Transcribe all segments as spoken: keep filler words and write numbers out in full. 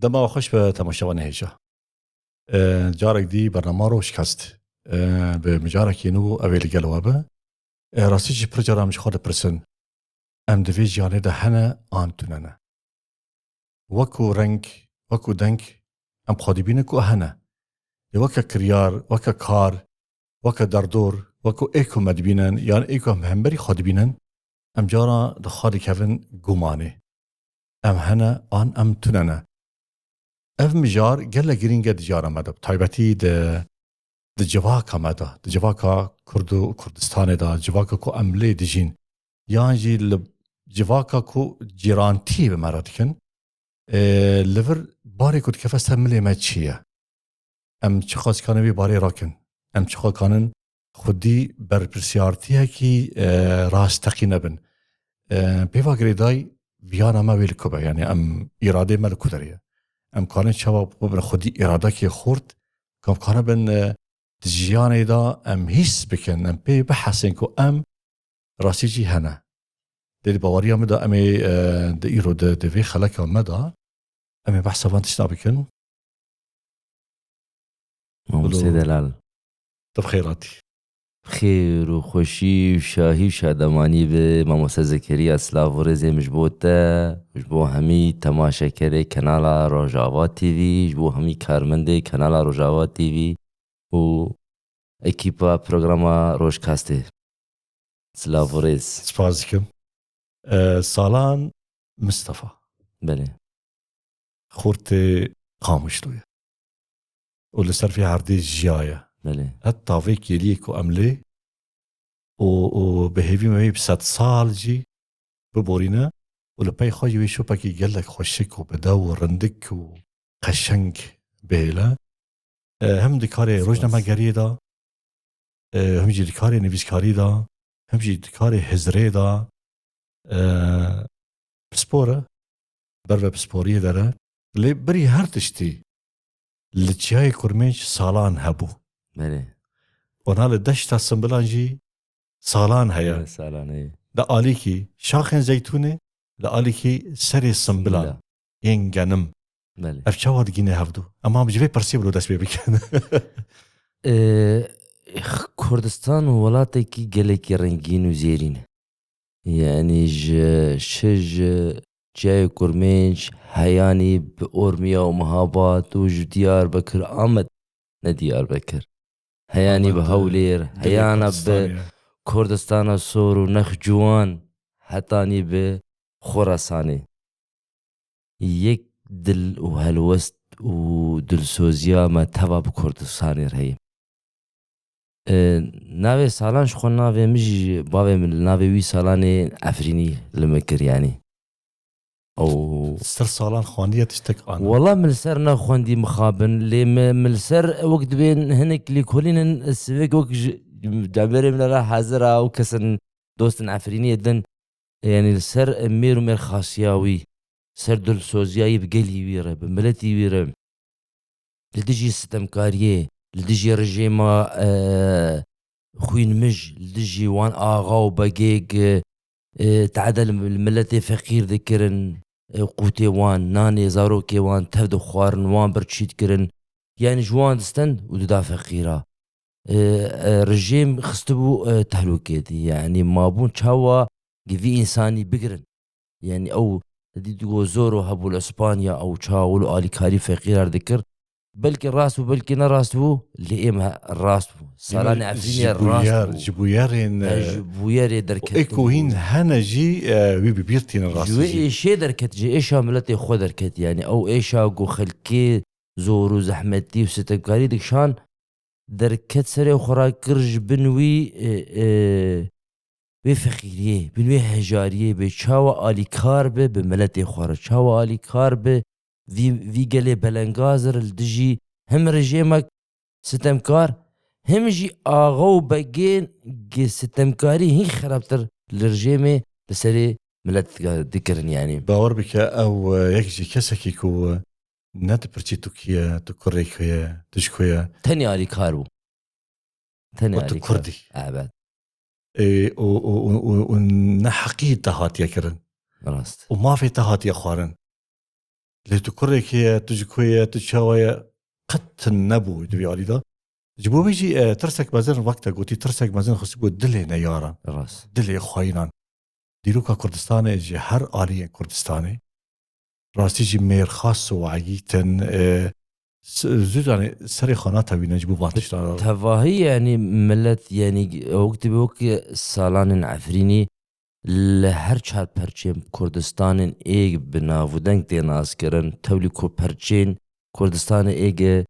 Dema we xweş be temaşevanê hêja. E, carek dî bernama Rojkast. E, bi mijarekî nû ew ê li gel we be. E, rastî jî pir caran ji xwe dipirsin, em di vê jiyanê de hene an tune ne? Wekû reng, wekû deng, em xwe dibînin ku hene. Lê weke kiryar, weke kar, weke derdor, wekû ê ku me dibînin, yan ê ku em hemberî xwe dibînin, em cara di xwe dikevin gumanê. Em hene an em tune ne? Ev mijar gelek girîng e di cara me de, bi taybetî di, di civaka me de, di civaka Kurd û Kurdistanê de, civaka ku em lê dijîn, yan jî li civaka ku cîrantiyê bi me re dikin, e, li vir barê ku dikeve ser milê me çi ye? Em çiqas kanin vê barê rakin? Em çiqas kanin xwedî berpirsiyartiyekî, e, rasteqîne bin? E, pêva girêdayî viyana me wê li ku be? Yani em îradê me li ku derê ye? Em kanin çawa bibin xwedî îradekê xurt? Ku em kanin bin, e, di jiyanê de em hîs bikin, em pê bihesên ku em rastî jî hene. Lê di baweriya min de em ê, e, di îro de, di vê xeleka me de em ê behsa van tişta bikin. Mamoste Wilo. Delal. Tu bi xêr hatî. Xêr û xweşî û şahî û şademanî bi mamoste Zekeriya, silav û rêzê min ji bo te, ji bo hemî temaşekerê kanala Rojava T V, ji bo hemî karmendê kanala Rojava T V û ekîpa programa Rojkastê. Silav û rêz. Spas dikim. E, Salan Mistefa. Belê. Xortê Qamişlo ye. Û li ser vê erdê jiyaye. Belê. Heta vê kêliyê ku em lê û, û bi hêvî me wê bi sed sal jî biborîne û li pey xwe jî wê şopekî gelek xweşik û bi dew û rindik û qeşeng bihêle. E, him di karê Spas. Rojnamegeriyê de, e, him jî di karê nivîskarî de, him jî di karê hizrê de, e, pispor e, ber ve pisporiyê de re. Lê birî her tiştî li Çiyayê Kurmênc Salan hebû. Belê. Ona li deşta Simbilan jî Salan heye. Evet, Salan heye. Li alîkî şaxên zeytûnê, li alîkî serê Simbilan. Simbilan. Yên genim. Belê. Ev çawa digîne hevdû? Em ji vê pirsê wilo dest pê bikin. Ee, Kurdistan welatekî gelekî rengîn û zêrîn e. Yani ji, şi ji Çiyayê Kurmênc, heyanî bi Ormiya û Mihabad û ji Diyarbekir, Amed, ne Diyarbekir. Heyanî bi Amed, Hewlêr, dilê heyana bi Kurdistanê. Kurdistana Sor û Nexciwan, hetanî bi Xorasanê. Yek dil û helwest û dilsoziya me teva bi Kurdistanê re heye. E, navê Salan ji xwe navê min jî, bavê min li navê wî Salanê Efrînî li min kir, yanî. Ew Ser Salan xwendiye tiştek an? Wela min li ser nexwendî mixabin, lê me, min li ser wek dibên hinek lêkolînin sivik wek ji deverê min re hazir a û kesin dostin Efrîniyê din, yanî li ser mêr û mêrxasiya wî, ser dilsoziya wî bi gelî wî re, bi miletî wî re, li dijî sitemkariyê, li dijî rejîma, e, xwînmij, li dijî wan axa û begêg, e, e, te'de li miletê feqîr dikirin, e, qûtê wan, nanê zarokê wan tev dixwarin, wan birçî dikirin. Yanî ji wan distend û dida feqîra. E, e, rejîm xistibû, e, tehlûkê dî. Yanî mabûn çawa gi vî însanî bigirin. Yanî ew dî digo zor û hebû li Îspanya, ew çawa wilo alîkarî feqîran dikir. Belkî rast bû, belkî ne rast bû, lê êm he-, rast bû. Salanê Efrînê rast bû. Ji bûyer, ji bûyerên, e, ji bûyerê derket. Ê ku hîn hene jî, e, wî bi bîr tînin rastî jî. Ji wê êşê derket, ji êşa miletê xwe derket. Yanî ew êşa ku xelkê zor û zehmetî û sitemkarî dikişan, derket serê xwe rakir ji bin wî, e, e, wê feqîriyê, bin wê hejariyê bê, çawa alîkar be bi miletê xwe re, çawa alîkar be vî, vî gelê belengaz re li dijî him rejêmek sitemkar, him jî axa û begên gi sitemkarî hîn xerabtir li rejêmê li serê milet dikirin, yanî. Bawer bike, ew, e, yek jî kesekî ku, e, ne tu pirçî tu kî ye, tu kurê kî ye, tu ji ku ye. Tenê alîkar bû. Tenê alîkar. Ku tu Kurd î. Evet. Ê, û, û, û, û, û neheqî te hatiye kirin. Rast. Û mafê te hatiye xwarin. Lê tu kurekê ye, tu ji ku ye, tu çawa ye, qet tune nebû di vî alî de. Ji bo vê jî, e, tirsek mezin, wek te gotî, tirsek mezin xistibû dilê neyaran, Rast. dilê xwayînan. Dîroka Kurdistanê ji her aliyên Kurdistanê, rastî jî mêrxas û egîtin, e, s-, zû zanî serê xwe natewînin ji bo van tiştan re. Tevahî, yanî, milet, yanî, wek dibe wek salanên Efrînî li her çar perçên Kurdistanên ê bi nav û deng tê naskirin, tewlî ku perçên Kurdistanê ê gi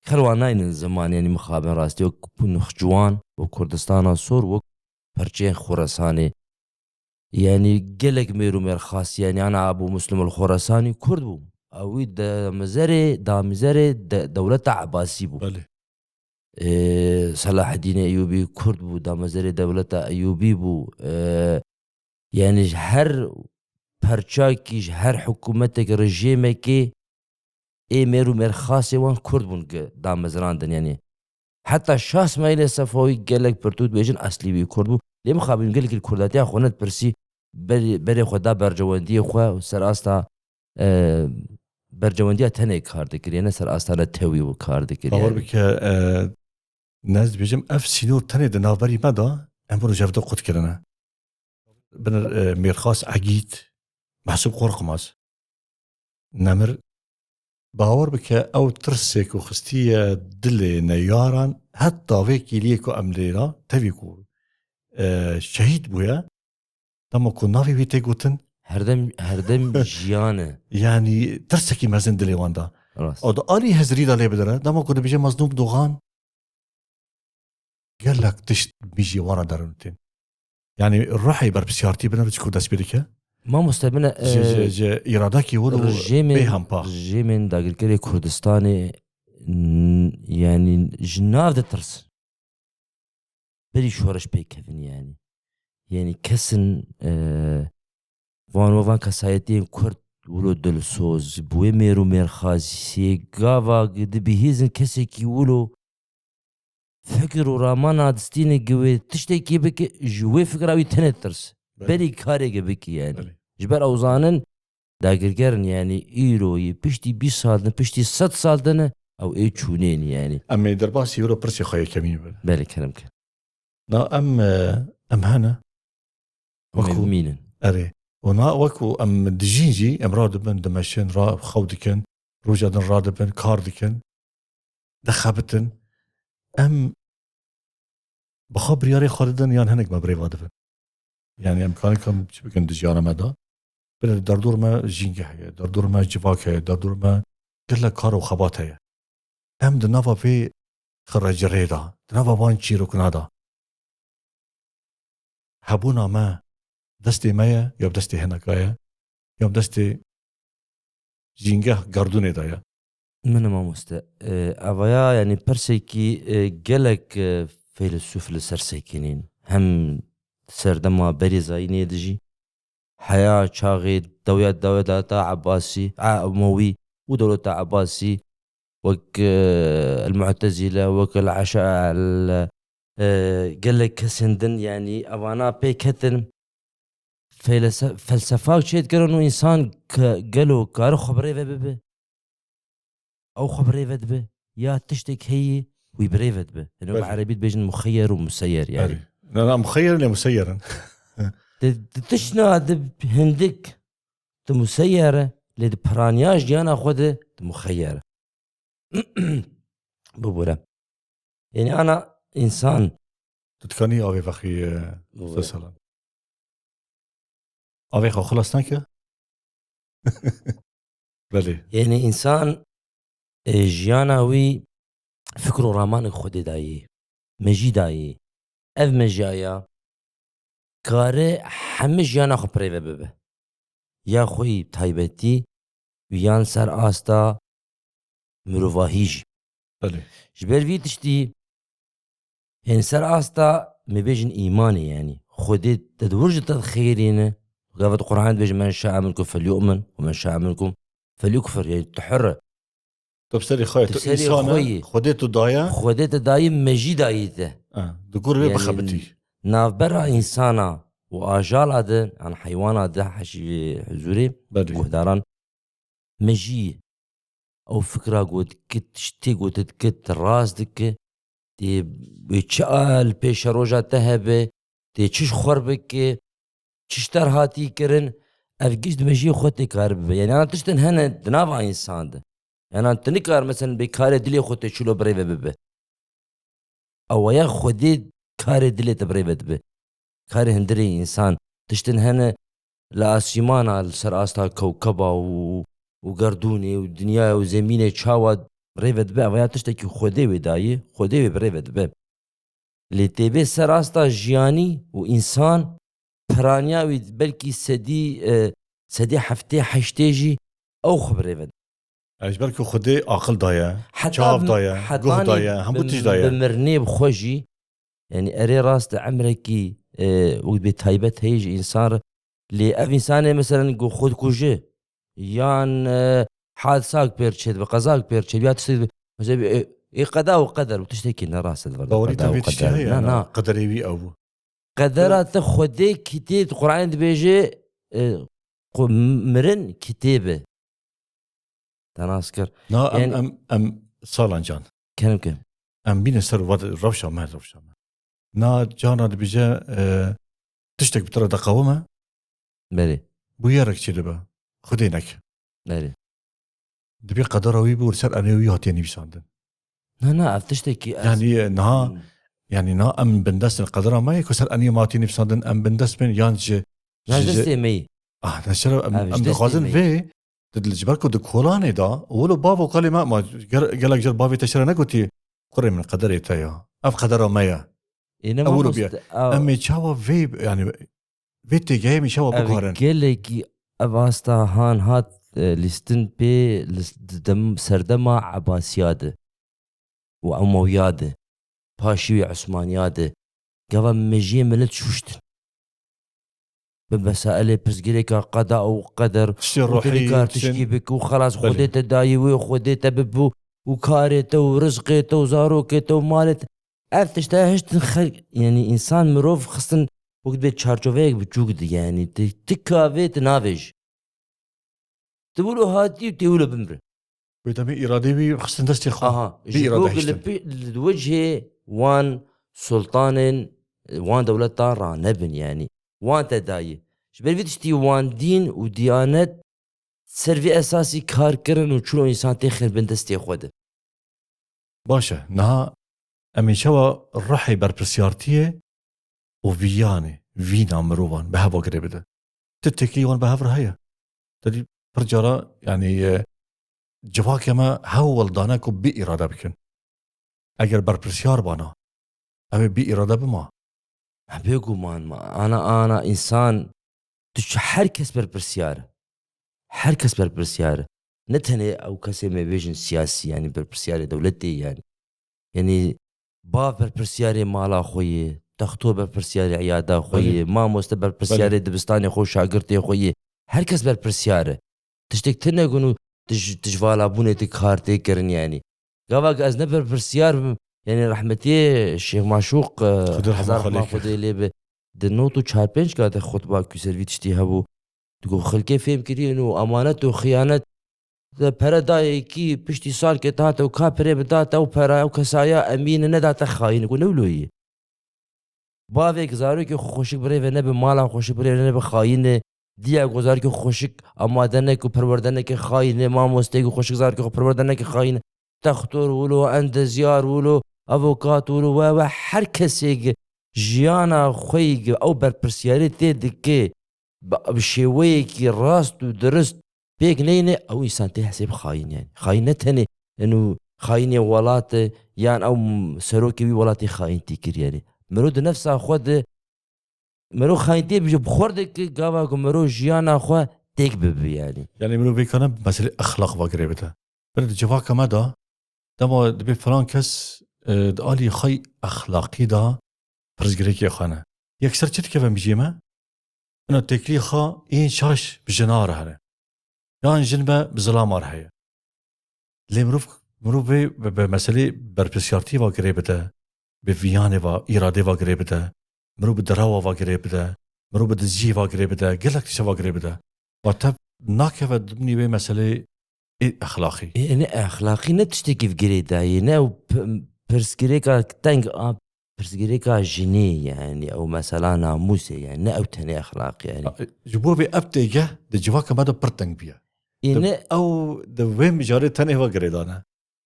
xelwa naynin ziman, yanî mixabin rastî wek Nexçiwan û Kurdistana Sor, wek perçeyên Xorasanê. Yanî gelek mêr û mêrxas, yanî ana Ebû Muslim el Xorasanî Kurd bû. Ewî damezerê, damezerê de-, dewleta Ebasî bû. Belê. Ê, Selahedînê Eyûbî Kurd bû, damezerê dewleta Eyûbî bû. Ê, yanî ji her perçakî, ji her hikûmetek, rejêmekê ê mêr û mêrxasê wan Kurd bûn ki damezrandin, yanî. Heta Şah Smaîlê Sefawî gelek pirtûk dibêjin eslî wî Kurd bû. Lê mixabin gelekî li kurdatiya xwe nedipirsî, berê, berê xwe da bercewendiyê xwe û ser asta, e, bercewendiya tenê kar dikiriye, ne ser asta netewî û kar dikiriye. Bawer bike, e, ne ez dibêjim, ev sînor tenê di navberî me de, em bi rojevde qut kirine. Binir, e, Mêrxas Egîd, Mehsûb Qorqmaz, Nemir, bawer bike, ew tirsê ku xistiye dilê neyaran, heta vê kîliyê ku em lê ra, tevî ku, e, şehîd bûye, dema ku navê wî tê gotin, Herdem, herdem jiyan e. Yanî tirsekî mezin dilê wan da. Rast. Ew di alî hezirî de lê bidire, dema ku dibêje Mazlûm Dogan, gelek tişt mijî wan re derûn tên. Yanî ruhê berpisyartî bine çikur dest pê dike. Mamoste bine, Ji, e, ji, ji îradakî wir û rejêmên, bêhempa. Rejêmên dagirkerê Kurdistanê, n-, yanî ji nav de tirs. Berî şoreş pêkevin yanî. Yanî kesin, e, van we van kesayetiyên Kurd wilo dilsoz, bi wê mêr û mêrxasiyê, gava dibihîzin kesekî wilo fikir û ramana distîne gi wê tiştekî bike, ji wê fikra wî tenê tirs. Belê. Berî karê gi bike yanî. Belê. Ji ber ew zanin dagirker in yanî îro yê piştî bîst sal din, piştî sed sal din ew ê çûnên yanî. Em ê derbasî wilo pirsê xwe yekemîn bin. Belê, kerem ke. Na em, e, em hene. Em ê Wekû bimînin. Erê. Û na wekû em dijîn jî, em radibin, dimeşin, ra-, xew dikin, roja din radibin, kar dikin, dixebitin. Em bi xwe biryarê xwe didin yan hinek me bi rê ve dibin? Yanî em karin kam çi bikin di jiyana me de? Bile derdor me jîngeh heye, derdor me civak heye, derdor me gelek kar û xebat heye. Em di nava vê xirrecirê de, di nava van çîrokna de, hebûna me destê me ye, ya bi destê hineka ye, ya bi destê jîngeh gerdûnê de ye? Min e mamoste. E, evaya, yanî persekî, e, gelek, e, feylesûf li ser sekinîn. Hem serdema berê zayînê de jî, heya çaxê dewya, dewleta Ebasî, a, Emewî û dewleta Ebasî, wek, e, el Mu'tezile, wek el Eşa-, el, e, gelek kesên din, yanî evana pê ketin. Feylese-, felsefak çêdikirin û însan ke-, gelo kare xwe bi rê ve bibe? Ew xwe bi rê ve dibe? Ya tiştek heye wî bi rê ve dibe? Yanî bi Belê. Erebî dibêjin muxeyyer û museyyer yanî. Belê. Na, na, muxeyyer in lê museyyer in. Di, di tiştna di hindik di museyyer e, lê di piraniya jiyana xwe de di muxeyyer e. Bibûre. Yanî ana însan. Tu dikanî avê vexî, e, Bibûre. Sesalan. Avê xwe xilas nake? Belê. Yanî însan, e, jiyana wî fikr û ramanê Xwedê dayê. Mejî dayê. Ev mejiyaya kare hemî jiyana xwe bi rê ve bibe. Ya xwe yî taybetî û yan ser asta mirovahî jî. Belê. Ji ber vî tiştî, yanî ser asta me bêjin îmanê, yanî Xwedê te di wir ji te dixêrîne. Gava di Qur'an dibêje, "Men şa'a minkum felyu'min ve men şa'a minkum felyukfir." Yanî tu hur e. Tu bi serê xwe yî, tu însan e, Xwedê tu daye. Xwedê te dayî, mejî dayî te. Ha, di gor wê bixebitî. Navbera însana û ajala de, an heywana de, heşî huzurê guhdaran, mejiyê. Ew fikra ku dikit, tiştê ku tu dikit, tu rast dikit, tê wê çi a li pêşeroja te hebe, tê çi ji xwe bike, çi ji te re hatî kirin, ev giş di mejiyê xwe tê kar bibe. Yani, ana tiştin hene di nava însan de. Yani, tu nikar, mesela, bê karê dilê xwe tê çilo birêve bibe. Ew ya Xwedê karê dilê te birêve dibe. Karê hundirê însan. Tiştin hene li asîmana, li ser asta kewkeba û, û gerdûnê û dinyaya û zemînê çawa birêve dibe, ev ya tiştekî Xwedê wê dayî, Xwedê wê birêve dibe. Lê tê bê ser asta jiyanî û însan, piraniya wî belkî sedî, e, sedî heftê heştê jî ew xwe birêve dibe. Ev ji ber ku Xwedê aqil daye, heta çav daye, guh daye, hemû tişt daye. Bi mirinê bi xwe jî, yani erê rast e, emrekî, e, û bê taybet heye ji însan re. Lê ev însanê, meselen, ku xwe dikuje, yan, e, hadisak pêr çêdibe, qezak pêr çêdibe, ya tiştek dibe, mesela, e, e, qeda û qeder û tiştekî ne rast e, li vir de. Bawerî te vê tiştê heye? Na, na. Qederê wî ew bû. Qedera te Xwedê kitêb, Qur'anê dibêje, e, xwe mirin kitêb e. Te nas kir. Na, em, yani em, em, Salan can. Kenim ke. Em bîne ser wat rewşa me, rewşa me. Na cana dibêje, e, tiştek bi te re diqewime. Belê. Bûyerek çêdibe. Xwedê neke. Belê. Dibê qedera wî bû, ser enê wî hatiye nivîsandin. Na, na, ev tiştekî ez Yani, niha, Hmm. yani, niha em bindest in qedera me ye ku ser enê me hatiye nivîsandin, em bindest bin, yan ji, Na, ji, ji destê me ye. Ah, ne, şere, em, Ev ji em dixwazin destê me ye. Vê, di, ji ber ku di kolanê de, wilo bav û kalê me, ma ger-, gelek car bavê te şere negotî, kurê min, qederê te ya. Ev qedera me ye. Ê, ne Ew wilo mamoste, bîye. ew Em ê çawa vê, yani, vê têgehê min çawa Ev bikarin? Gelekî ev asta han hat, e, lîstin pê lis-, di dem-, serdema Ebasiya de û Emewiya de, paşî wî Osmaniya de, gava mejiyê milet şuştin. Bi mesailê pirsgirêka qeda û qeder Tiştê û tu ruhî, nikar tiştên tişkî bike û xelas Belê. Xwedê te dayî wê, Xwedê te bibû û karê te û rizqê te û zarokê te û malê te. Ev tişta hiştin xelk, yani însan, mirov xistin wek dibê çarçoveyek biçûk di, yani ti, ti kavê ti navêj. Ti wilo hatî û tê wilo bimri. Wê demê îradê wî xistin destê xwe. Aha, Bî ji îrade bo hiştin. Li pi-, li wicihê wan sultanên, wan dewleta ranebin, yani. Wan te dayî. Ji ber vî tiştî wan dîn û diyanet ser vî esasî kar kirin û çûn û însan têxin bin destê xwe de. Baş e, niha em ê çawa ruhê berpirsyartiyê û viyanê, vîna mirovan bi hev ve girê bide? Ti têkilî wan bi hev re heye. Te dî pir cara, yanî, e, civakê me hewl dane ku bi îrade bikin. Eger berpirsyar bana, ew ê bi îrade bima. Bêguman ma, ana, ana însan, tu çi, her kes berpirsyar e. Her kes berpirsyar e. Ne tenê ew kesê me bêjin siyasî, yanî berpirsyarê dewletê, yanî. Yanî, bav berpirsyarê mala xwe ye, texto berpirsyarê eyada xwe Belê. Ye, mamoste berpirsyarê Belê. Dibistanê xwe û şagirtê xwe ye. Her kes berpirsiyar e. Tiştek tune gun û tij-, tijvalabûnê ti kar tê kirin, yanî. Gava ku ez ne berpirsiyar bim, yanî, rehmetiyê Şêx Maşûq, e, Xwedê rehma hezar xwe rehma lê Xwedê lê be, di not û çar pênc ka de xutba ku ser vî tiştî hebû. Digo, xelkê fêm kirîn û emanet û xiyanet, te pere dayekî, piştî salkê te hate û ka pirê bidate ew pera, ew kesaya emîn e, nedate xayîn e. Ku ne wilo ye. Bavêk zarokê xwe xweşik birêve nebe, mala xweşik birêve nebe, xayîn e. Diya ku zarokê xwe xweşik amade neke û perwerde neke, xayîn e. Mamosteyê ku xweşik zarokê xwe perwerde neke, xayîn e. Textor wilo, endezyar wilo, avokat wilo, we, we, her kesê ki jiyana xwe yî ki ew berpirsiyarî tê dike, bi, bi şêweyekî rast û dirist pêk neyne, ew însan tê hesê bi xayîn, yani. Xayîn ne tenê, eno, xayînê welat e, yan ew m-, serokê wî welatê xayîn tê kir, yani. Miro di nefsa xwe de, miro xayîntiyê bi, bi xwe de ki gava ku miro jiyana xwe têk bibi, yani. Yani miro vê kana meselê exlaq va girê bide. Belê di civaka me de, dema dibê filan kes, e, di alî xwe exlaqî de pirsgirêkê xwe ne. Yekser çi dikeve mijê me? Ina têkilî xwe ên şaş bi jina re hene. Yan jin me bi zilama re heye. Lê mirov, mirov vê bi, bi meselê berpirsiyartî va girê bide, bi viyanê va, îradê va girê bide, mirov bi derawa va girê bide, mirov bi diziyê va girê bide, gelek tişta va girê bide. Va te nakeve dimnî wê meselê Ê exlaqî. Ê, ne exlaqî, ne tiştekî bi girêdayî, ne ew p-, pirsgirêka teng a, pirsgirêka jinê, yani ew mesela namûsê, yani ne ew tenê exlaqî, yani. Ji bo vê ev têgeh di civaka me de pir teng bûye. Ê, Di ne ew, di vê mijarê tenê ve girêdane.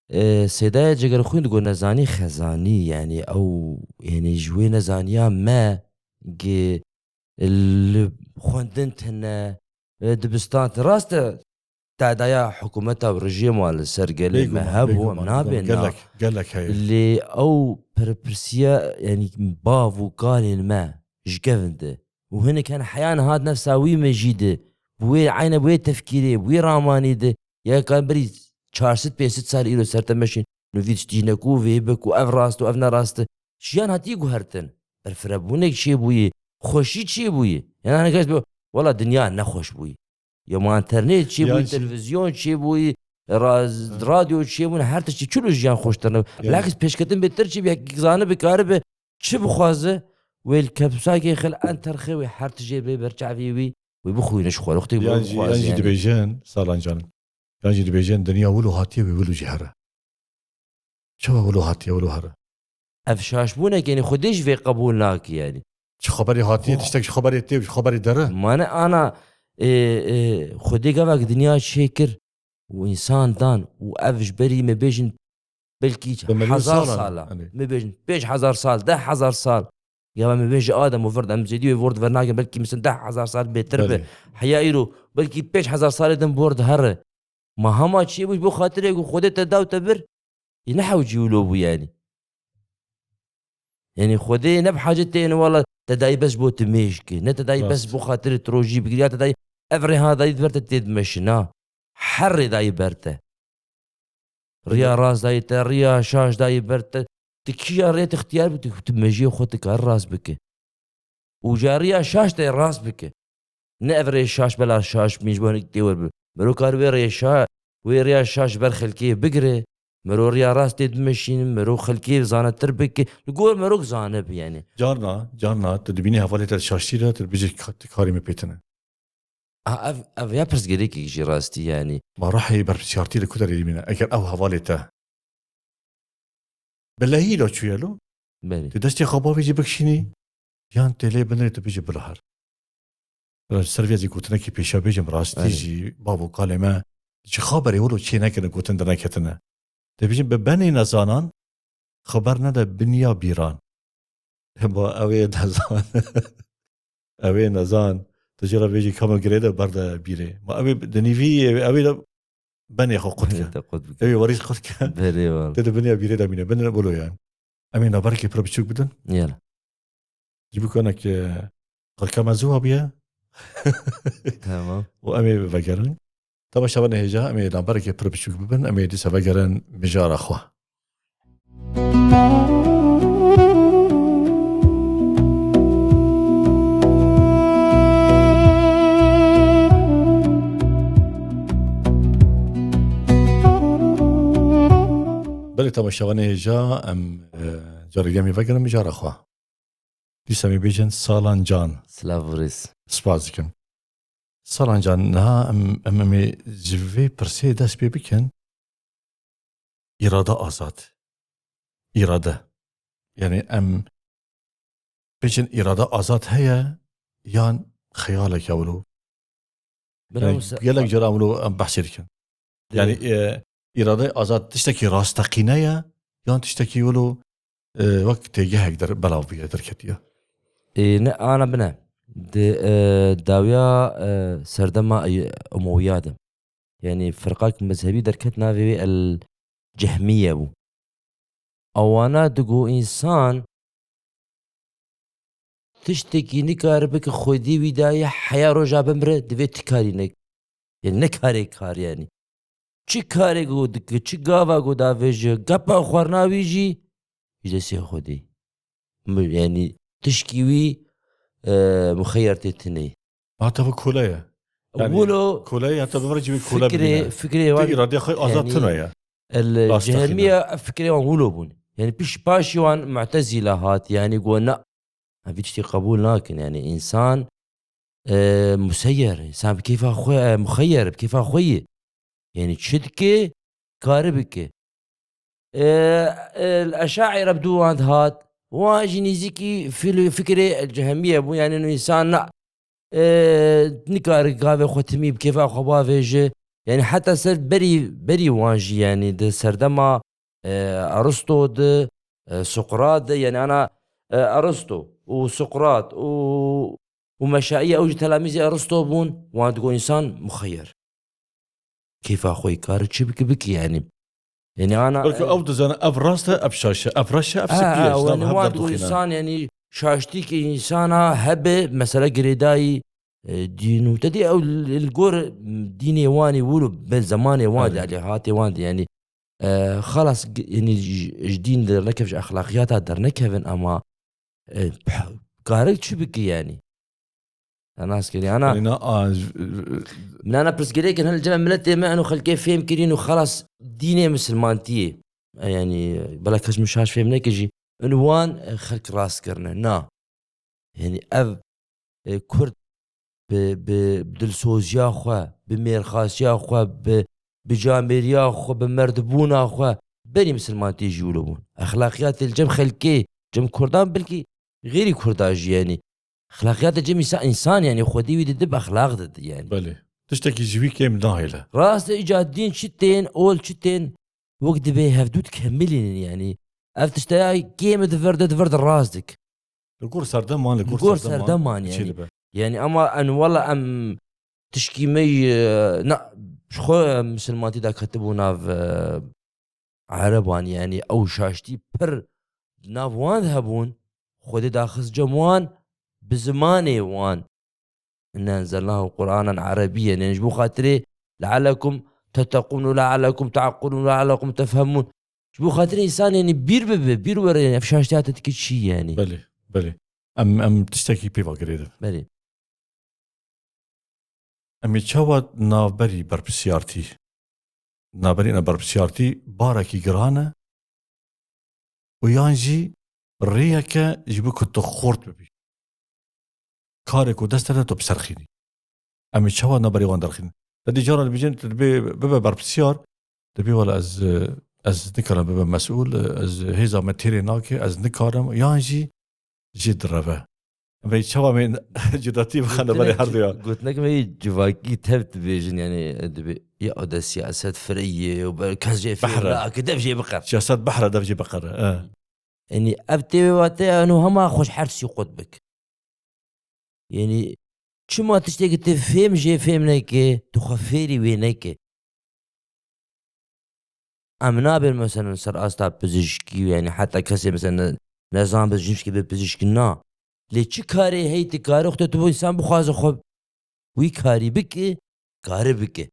E, Sêdaya Cegerxwîn digo nezanî xezanî, yani ew, yani ji wê nezaniya me gi li xwendin tine, e, dibistan tine. Rast e, tedaya hikûmeta û rejîma li ser gelê me Bêguman, hebû, bêguman, em bêguman. nabên na. Gelek, gelek heye. Lê ew pirpirsiya, yani bav û kalên me ji kevin de. Û hinek hene heya niha di nefsa wî mejî de, bi wê eyne, bi wê tefkîrê, bi wê ramanî de, ya ka berî çar sed pênc sed sal îro ser te meşîn, nû vî tiştî ne ku vê be ku ev rast û ev ne rast e. Jiyan hatî guhertin. Berfirebûnek çêbûyî, xweşî çêbûyî. Yan hinek kes be, wela dinya nexweş bûyî. Ya ma internet çêbûyî, Yan jî televîzyon çêbûyî, raz-, Ha. radyo çêbûn, her tiştî çilo jiyan xweştir ne. Yan Bilakis pêşketin bêtir çêbû, yek zanibe karibe çi bixwaze, wê li kepsakê xil en terxê wê her tijê bê ber çavê wî, wê bixwîne ji xwe, wextê Yan wê jî, yan bixwaze jî yani. dibêjin, Salan Can. Yan jî dibêjin, dinya wilo hatiye wê wilo jî here. Çawa wilo hatiye, wilo here? Ev şaşbûnek, yani Xwedê jî vê qebûl nake yani. Ji xeberê hatiye, Xwe- tiştek ji xeberê tê, ji xeberê dere. Mane ana, e, e, Xwedê gavak dinya çêkir û însan dan û ev ji berî me bêjin belkî Bi milyon hezar salan, sala. Hani. Me bêjin pênc hezar sal, deh hezar sal. Ya me bêjin ji Adem û vir de em zêdî wê vir de ver nakin, belkî misin deh hezar sal bêtir be. Belê. Heya îro belkî pênc hezar salê din bor dihere. Ma hema çi bû ji bo xatirê ku Xwedê te daw te bir, yê ne hewcî wilo bû yani. Yani Xwedê ne bi hacet tê, yani wala te dayî bes bo tu mêj ki, ne te dayî bes Rast. bo xatirê tu rojî bigir, ya te dayî ev rêha dayî ber te tê dimeşin, na. Her rê dayî ber te. Riya Belê. rast dayî te, riya şaş dayî ber te. Tu kîja rê tu ixtiyar bû, tu, tu mejiyê xwe tu kar rast bike. Û ja riya şaş te rast bike. Ne ev rê şaş bela şaş min ji bo hinek tê wer bi. Mero kar wê rê şa-, wê riya şaş ber xelkê bigire. Mero riya rast tê bimeşînin, mero xelkê zanetir bike. Li gor mero zane bi yani. Carna, carna, tu dibînî hevalê te şaştî de, tu dibêjî ka-, tu karî min pê tine. A, ev, ev ya pirsgirêkek jî rastî yani. Ma ruhê berpirsiyartî li ku derê dimîne? Eger ev hevalê te bi lehî lo çûye lo, Belê. tu destê xwe bavêjî bikişînî, yan tê lê binirê tu bijî bila her. Ser vê zî gotinekî pêşa bêjim, rastî Belê. jî bav û kalê me ji xwe berê wilo çê nekirine, gotin derneketine. Dibêjin bi benê nezanan xeber nede binya bîran. Ma ew ê nezan. Ew ê nezan. Tu jê re bêjî kama girê de berde bîrê. Ma ew ê dinîvî, ew ê de benê xwe qut ke. Te qut bike. Ew ê werî qut ke. Berê wal. Tê de binya bîrê de mîne. Bin wilo yan. Em ê naberekê pir biçûk bidin. Yala. Ji bo ku hinek, e, xirka me zû hebûye. Tamam. Û em ê vegerin. Temaşevanê hêja, em ê naberekê pir biçûk bibin, em ê dîsa vegerin mijara xwe. Belê temaşevanê hêja, em, e, careke em ê vegerin mijara xwe. Dîsa em ê bêjin Salan Can. Silav û rêz. Spas dikim. Salan Can, niha em, em, em ê ji vê pirsê dest pê bikin. Îrada azad. Îrade. Yani em bêjin îrada azad heye yan xeyaleke wilo? Bira Yani Musa-, gelek cara wilo em behsê dikin. Yani, Ê. e, îrade azad tiştekî rasteqîne ye, yan tiştekî wilo, e, wek têgehek der-, belav bûye, derketiye? Ê, ne, ana bine. Di, e, dawiya, e, serdema, e, Umewiya de. Yani, firqak mezhebî derket navê wê El Cehmiye bû. Ewana digo însan tiştekî nikare bike Xwedê wî daye heya roja bimire, divê ti karî nek-, yani ne karê kar yani. Çi karê ku dike, çi gava ku davêje, gepa xwarina wî jî ji destê Xwedê. Mi-, yani tişkî wî, e, muxeyer tê tine. Ma te bi kole ye. Yani Wilo kole ye, te bi vira civê kole fikrê, bibîne. fikrê Te wan, îradê xwe azad yani, tine ye. El Rast Cehmiye, teqîne. Ev fikrê wan wilo bûn. Yani piş, paşî wan Mu'tezîle hat, yani go na, em vî tiştî qebûl nakin. Yani însan, e, museyyer, însan bi keyfa xwe, e, muxeyyer, bi keyfa xwe ye. Yanî çi dike, kare bike. E, e, Eşaire bi dû wan dihat. Wan jî nîzîkî fil-, fikrê cehemiye bû. Yanî însan na, e, nikare gavê xwe timî bi kêfa xwe bavêje. Yanî heta ser berî, berî wan jî, yanî di serdema, e, Aristo de, e, Sokrat de, yanî ana, e, Aristo û Sokrat û, û Meşaiye, ew jî telamîzê Aristo bûn, wan digot însan muxeyer. Kêfa xwe kare çi bike, bike yanî. Yanî ana, Belkî e, ew dizane ev rast e, ev şaş e, ev reş e, ev Ha, spî ye, ha, ji nav yanî hev wan digot derdoxîne. Însan, yanî şaştîkê însana hebe, mesela girêdayî, e, dîn û te dî ew li, li gor dînê wan ê wilo be zemanê wan de, Erê. Alîhatê wan de, yanî, e, xelas, g-, yanî ji, ji dîn dernekevin, ji exlaqiyata dernekevin, ama, e, p-, kare çi bike yanî? Te nas kirî, ana. Yanî na, a, j-, Min ana pirsgirêkin hene li cem miletê me, eno xelkê fêm kirîn û xelas dînê misilmantiyê. E, yanî, bela kes min şaş fêm neke jî. Eno wan, e, xelk rast kirine. Na. Yanî ev, e, Kurd bi, bi dilsoziya xwe, bi mêrxasiya xwe, bi, bi camêriya xwe, bi merdbûna xwe, berî misilmantiyê jî wilo bûn. Exlaqiyatê li cem xelkê, cem Kurdan, belkî xêrî Kurdan jî, yanî. Exlaqiyatê cem însa-, însan, yanî xwedî wî didi bi exlaq didi, yanî. Belê. Tiştekî ji wî kêm nahêle. Rast e, îca dîn çi tên, ol çi tên, wek dibê hevdû dikemilînin, yanî. Ev tişteya kêm di vir de, di vir de rast dik. Li gor serdeman, li Li gor gor serdeman, serdeman, çê yanî. Dibe. Yanî, ama en wela em tişkî me, e, na, ji xwe misilmantî daketibû nav, e, Ereban, yanî ew şaştî pir di nav wan de hebûn, Xwedê daxist cem wan bi zimanê wan. "Inna enzelnahu Qur'anen Arabiyyen", yanî ji bo xatirê "leallekum tettekûn û leallekum te'qilûn û leallekum tefhemûn". Ji bo xatirê însan, yanî bîr bibe, bîr were, yanî ev şaştiya te dike çi, yanî? Belê, belê. Em, em tiştekî pê ve girêdin. Belê. Em ê çawa navberî berpirsiyartî, navberî ina berpirsiyartî barekî giran e û yan jî rêyeke ji bo ku tu xort bibî. Karê ku dest te de tu biserxînî. Em ê çawa navberî wan derxînin? Te dî cara dibêjin, tu dibê bibe berpirsiyar, dibê wela ez, ez nikarim bibe mesûl, ez hêza me têrê nake, ez nikarim, yan jî jê direve. Em ê çawa em ê cudatî bixine berê her duya? Gotinek me yê civakî tev dibêjin, yanî, dibê, ya de siyaset fireyê û ber-, kes jê fêr Behre. nake, dev jê biqer. Siyaset behre, dev jê biqere, e. Yanî ev tê wê wate, eno hema xwe ji her tiştî qut bik. Yanî çima tiştekî tu fêm jê fêm neke, tu xwe fêrî wê neke. Em nabên mesela ser asta pizişkî, yanî heta kesê mesela ne-, nezan pizişkî be pizişkî, na. Lê çi karê heyî tu karî xwe tu bo însan bixwaze xwe wî karî bike, kare bike.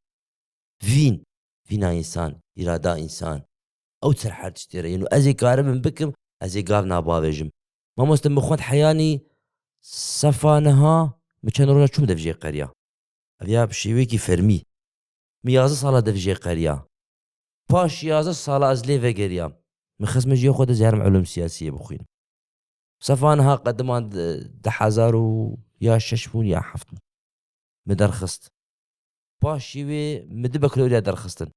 Vîn, vîna însan, îrada însan. Ew ser her tiştê re yên û ez ê karibim bikim, ez ê gav nabavêjim. Mamoste, min xwend heyanî sefa niha, min çend roja çûm dev jê qeriya. Ev ya bi şêwekî fermî. Min yazdeh sala dev jê qeriya. Paş yazdeh sala ez lê vegeriyam. Min xist min jiyê xwe de zêrim ulûm siyasiyê bixwînim. Sefa niha qediman di, di hezar û ya şeş bûn ya heft bûn. Min derxist. Paşî wê min di bakaloriya derxistin.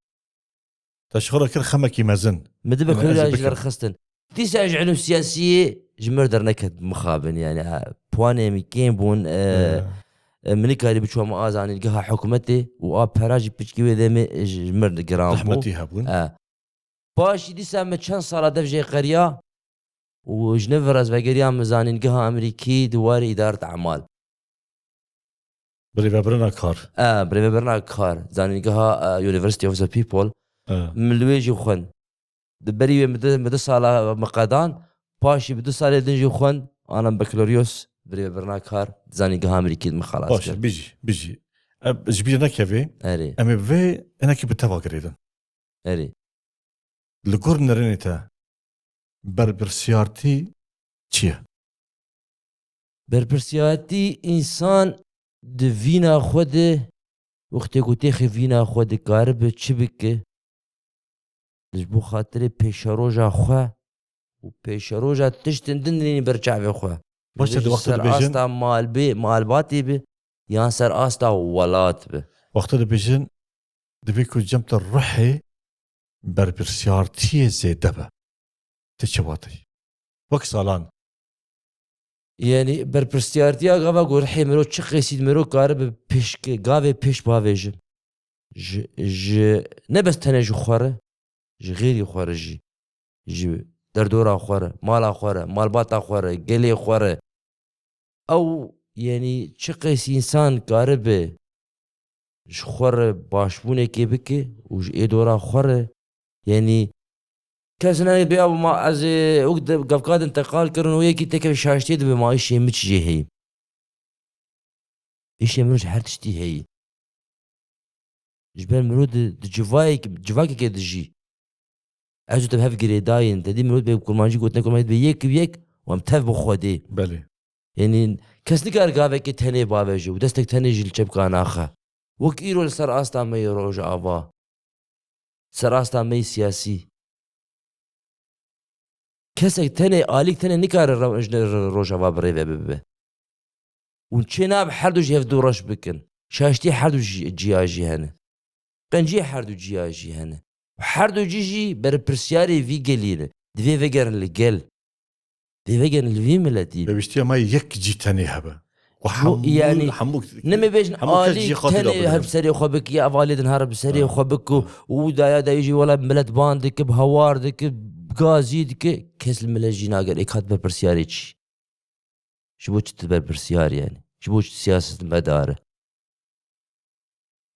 Te ji xwe re kir xemekî mezin. Min di Min ez bakaloriya jî jî bikim. derxistin. Dîsa ji ilm siyasiyê ji mir derneket mixabin, yani, ha, puanê min kêm bûn, e, Ya. e, min nikarî biçûma a zanîngeha hikûmetê û a pera jî piçkî wê demê ji, ji mir giran bû. Zehmetî hebûn. E. Paşî dîsa min çend sala dev jê qeriya û ji nû ve ez vegeriyam zanîngeha Amerîkî di warê îdaret emal. Birêvebirina kar. E, birêvebirina kar. Zanîngeha, e, University of the People. E. Min li wê jî xwend. Di berî wê min di, min di sala min qedan, paşî bi du salê din jî xwend, ana bakaloriyos, birêvebirina kar, zanîngeha Amerîkî min xelas Baş, kir. bijî, bijî. E, ji bîr nekevê, Erê. em ê bi vê hinekî bi te ve girêdin. Erê. Li gor nirênê te, berpirsiyartî çi ye? Berpirsiyartî însan di vîna xwe de, wextê ku têxê vîna xwe dikaribe çi bike, ji bo xatirê pêşeroja xwe û pêşeroja tiştin din nînî ber çavê xwe. Baş e, Ji di wextê ser dibêjin asta malbê-, malbatê be, yan ser asta welat be. Wextê dibêjin, divê ku cem te ruhê berpirsiyartiyê zêde be. Te çi watî? Wek Salan. Yanî berpirsiyartiya gava ku ruhê miro çi qêsî miro karibe pêşke, gavê pêş bavêjin. Ji, ji, ne bes tenê ji xwe re, ji xêrî xwe re jî. Ji derdora xwe re, mala xwe re, malbata xwe re, gelê xwe re. Ew, yanî çi qêsî însan karibe ji xwe re başbûnekê bike û ji ê dora xwe re, yanî kes nayê bê ew ma ez ê wek de gavka din teqal kirin û yekî têkeve şaştiyê dibe ma îşê min çi jê heyî. Îşê min ji her tiştî heyî. Ji ber mirov di, di civayek-, civakekê dijî. Ez û te bi hev girêdayîn. Te dî mirov dibê kurmancî gotine kurmancî dibê yek bi yek û em tev bi Xwedê. Belê. Yanî kes nikare gavekê tenê bavêje û destek tenê jî li çepka naxe. Wek îro li ser asta me yê Rojava. Ser asta me yê siyasî. Kesek tenê, alîk tenê nikare re-, ji re-, Rojava bi rê ve bibe. Hûn çênabe her du jî hev du reş bikin. Şaştiyê her du jî, ciya jî hene. Qenciyê her du ciya jî hene. Û her du cî jî berpirsiyarê vî gelî ne. Divê vegerin li gel. Divê vegerin li vî miletî. Pêwîstiya me yek cî tenê hebe. Û Bu, hemû, yanî, hemû, nemê bêjin hemû kes alî cî xwe tenê têda bigire. Her bi serê xwe bik, ya ev alî din her bi serê Ha. xwe bik û, Ha. û daya dayî jî wela milet ban dike, bi hawar dike, bi gazî dike, kes li milet jî nagere. Ê kat berpirsiyarê çi? Ji bo çi tu berpirsiyar yanî? Ji bo çi tu siyasetmedar e?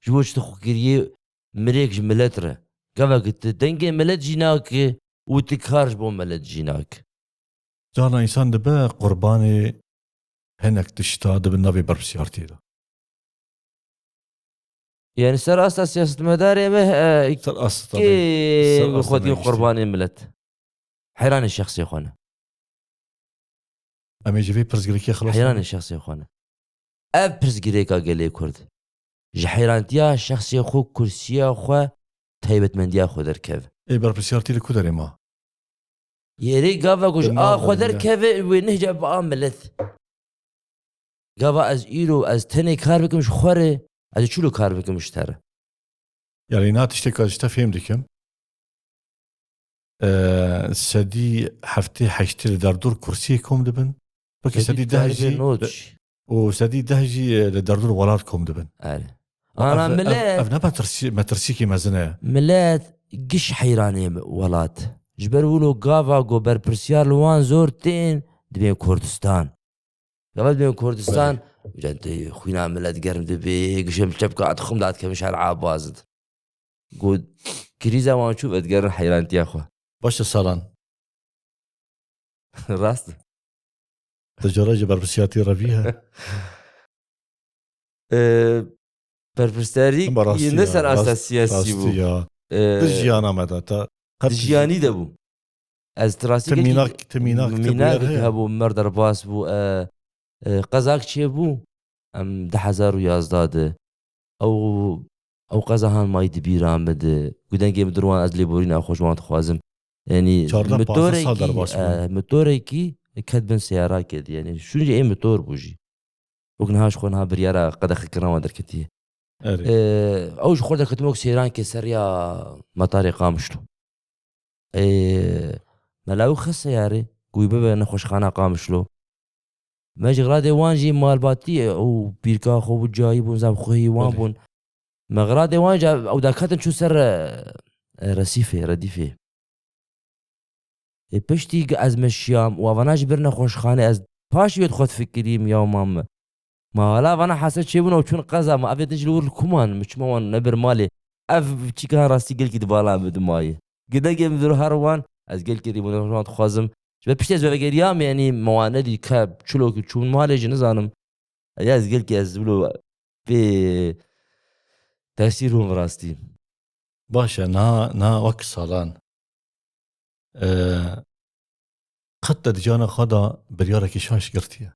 Ji bo çi tu xwekiriyê mirêk ji milet re? Gavek tu dengê milet jî nake û tu kar ji bo milet jî nake. Carna însan dibe qurbanê hinek tişta di bin navê berpirsiyartiyê de. Yanî ser asta siyasetmedarê me, e, Ser asta kê tabii. Ser asta xwe dî me işte. qurbanê milet? Heyranê şexsê xwe ne. Em ê ji vê pirsgirêkê xilas Heyranê nabin. şexsê xwe ne. Ev pirsgirêka gelê Kurd. Ji heyrantiya şexsê xwe, kursiya xwe, taybetmendiya xwe derkeve. Ê berpirsiyartî li ku derê ma? Yerê gava ku ji Li nav a xwe derkeve, wê nehce bi a milet. Gava ez îro, ez tenê kar bikim ji xwe re, ez çilo kar bikim ji te re. Yanî na tiştê ka ji te fêm dikim. Ee, sedî heftê heştê li derdor kursiyê kom dibin. Wekî sedî deh jî, û sedî deh jî, e, li derdor welat kom dibin. Erê. Ana Ev, ev, milet ev ne metirsî-, metirsîkî mezin e. Milet giş heyranê welat. Ji ber wilo gava go berpirsiyar li wan zor tên, dibên Kurdistan. Gava dibên Kurdistan, Belê. uca tê xwîna milet germ dibê, gişê min çepka dixwim da dikevin şer abaz id. Got, krîza wan çû vedigerin heyrantiya xwe. Baş e Salan. Rast. Te cara ji berpirsiyartî revî he? Ee, berpirsiyarî Ama rastî ne ya, ser asta rast-, siyasî rastî bû. ya. Ee, Di jiyana me de te qet Di jiyanî de bû. Ez tu rastî Ti gelkî mînak, ti mînak, ti mînakek bûyer heye? hebû, mer derbas bû, e, e, qezak çêbû, em du hezar û yazdeh de. Ew, ew qeza han mayî di bîra min de. Ku dengê min dirwan ez lêborîna xwe ji wan dixwazim. Yanî Çardeh, pazdeh sal motorekî, derbas bû. e, motorekî ket bin seyarakê de. Yanî şûn jî ê motor bû jî. Wek niha ji xwe niha biryara qedexekirina wan derketiye. Erê. Ee, ew ji xwe derketim wek seyrankê ser ya metarê Qamişlo. Ee, me la ew xist seyarê, ku wî bibe nexweşxana Qamişlo. Me ji xiradê wan jî malbatî ew pîrka xwe bû cayî bûn, zam xwehî wan Belê. bûn. Me xiradê wan jî ew derketin çû ser, e, resîfê, redîfê. Ê piştî gi ez meşiyam û avana jî bir nexweşxanê, ez paşî wê xwe difikirîm ya mam me. Ma hala avana hese çêbûn û çûn qeza me. Evê din jî li wir li kuman, min çima wan nebir malê. Ev çîka rastî gelkî di bala min dimayê. Gidegê min dir her wan, ez gelkî rîbûn wan dixwazim. Ji ber piştî ez vegeriyam, yanî me wan nedî ke çilo ki çûn malê jî nizanim. Ya ez gelkî ez wilo pê tesîr bûm rastî. Baş e, niha, niha wek salan, e, qet te di ciyana xwe de biryarekî şaş girtiye?